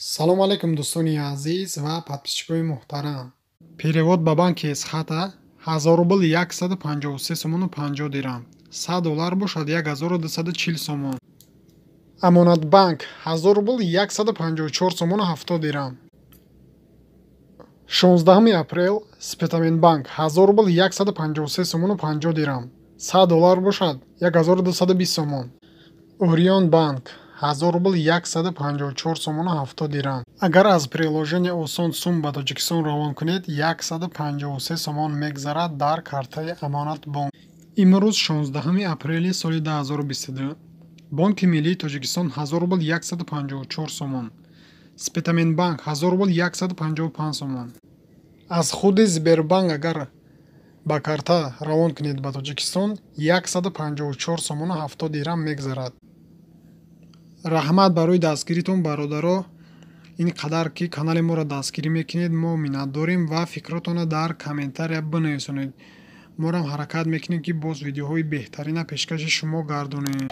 Салом алейкум, дӯстони азиз ва подписчикои муҳтарам. Перевод ба банки Эсхата: 1000 рубл 153 сомону 50 дирам, 100 доллар бошад 1240 сомон. Амонатбанк: 1000 рубл 154 сомону 70 дирам. 16 апрел, Спитаменбанк: 1000 рубл 153 сомону 50 дирам, 100 доллар бошад 1220 сомон. Орион банк: 1000 рубл 154 сомону 70 дирам. Агар аз приложение Осон сум ба Тоҷикистон равон кунед, 153 сомон мегзарад дар картаи Амонатбонк. Имрӯз, 16 апрели соли 2022, Бонки миллии Тоҷикистон: 1000 рубл 154 сомон, Спитаменбанк: 1000 рубл 155 сомон. Аз худи Сбербанк агар ба карта равон кунед ба Тоҷикистон, 154 сомону 70 дирам мегзарад. Раҳмат барои дастгиритон, бародаро, ин қадар ки канали моро дастгирӣ мекунед, мо миннатдорем ва фикротонро дар комментария бинависонед. Морам ҳаракат мекунем, ки боз видеоҳои беҳтарина пешкаши шумо гардонем.